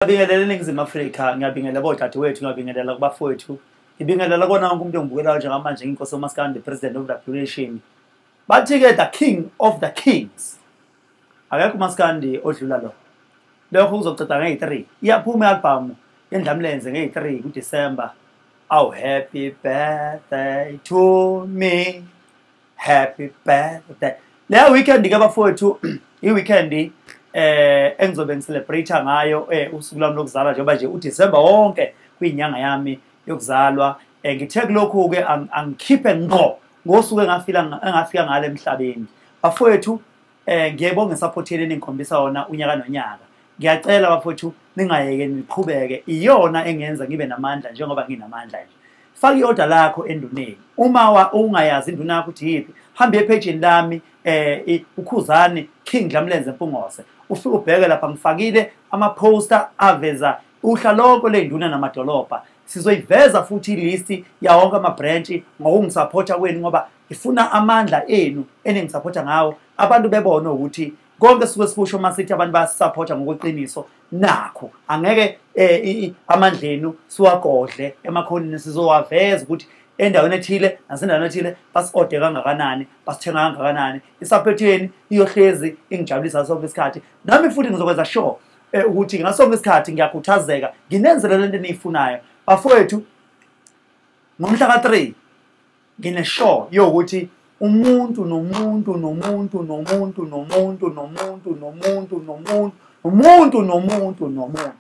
Ngiyabingelela eNingizimu Afrika, ngiyabingelela bodadewethu, ngiyabingelela kubafowethu. Ngibingelela kona wonke umuntu ongibukelayo njengamanje nginkosi uMaskandi, President of the Nation. Bathi-ke the king of the kings. Akekho uMaskandi odlula lo. Lokho kuzoceda ngeyi-3. Iyaphuma i-album yeNdlamlenze ngeyi-3 kuDisemba. Oh, happy birthday to me. Happy birthday. Leyo weekend-ke bafowethu, i-weekend engizobe ngicelebrate ngayo usuku lwami lokuzalwa, njengoba nje uDisemba wonke kuyinyanga yami yokuzalwa. Ngithe kulokhu-ke angikhiphe ngqo ngosuku engafika ngalo emhlabeni. Bafowethu, ngiyayibonga isupport yenu eningikhombisa yona unyaka nonyaka. Ngiyacela bafowethu ningayeke, niqhubeke. Iyona engenza ngibe namandla njengoba nginamandla nje. Faka i-order lakho enduneni. Uma ungayazi induna yakho ukuthi yiphi, hamba ephejini lami uKhuzani King Dlamlenze Mpungose. Ufike ubheke lapha, ngifakile ama-poster aveza uhla lonke ley'nduna namadolobha. Sizoyiveza futhi ilist yawonke ama-branch ngokungisupporta kwenu, ngoba ifuna amandla enu eningisupporta ngawo. Abantu bebone ukuthi konke suke sikusho uma sithi abantu bayasupporta ngokweqiniso, nakho angeke amandla enu siwagodle emakhoneni. Sizowaveza ukuthi endaweni ethile nasendaweni ethile basi-ode kangakanani, basithenga kangakanani. Isupport yenu iyohlezi ingijabulisa sonke isikhathi. Nami futhi ngizokwenza sure ukuthi ngaso sonke isikhathi ngiyakhuthazeka nginenzele lento eniyifunayo. Bafowethu, ngomhla ka-3 ngine-sure yokuthi umuntu nomuntu nomuntu nomuntu nomuntu nomuntu nomuntu nomuntu umuntu nomuntu nomuntu.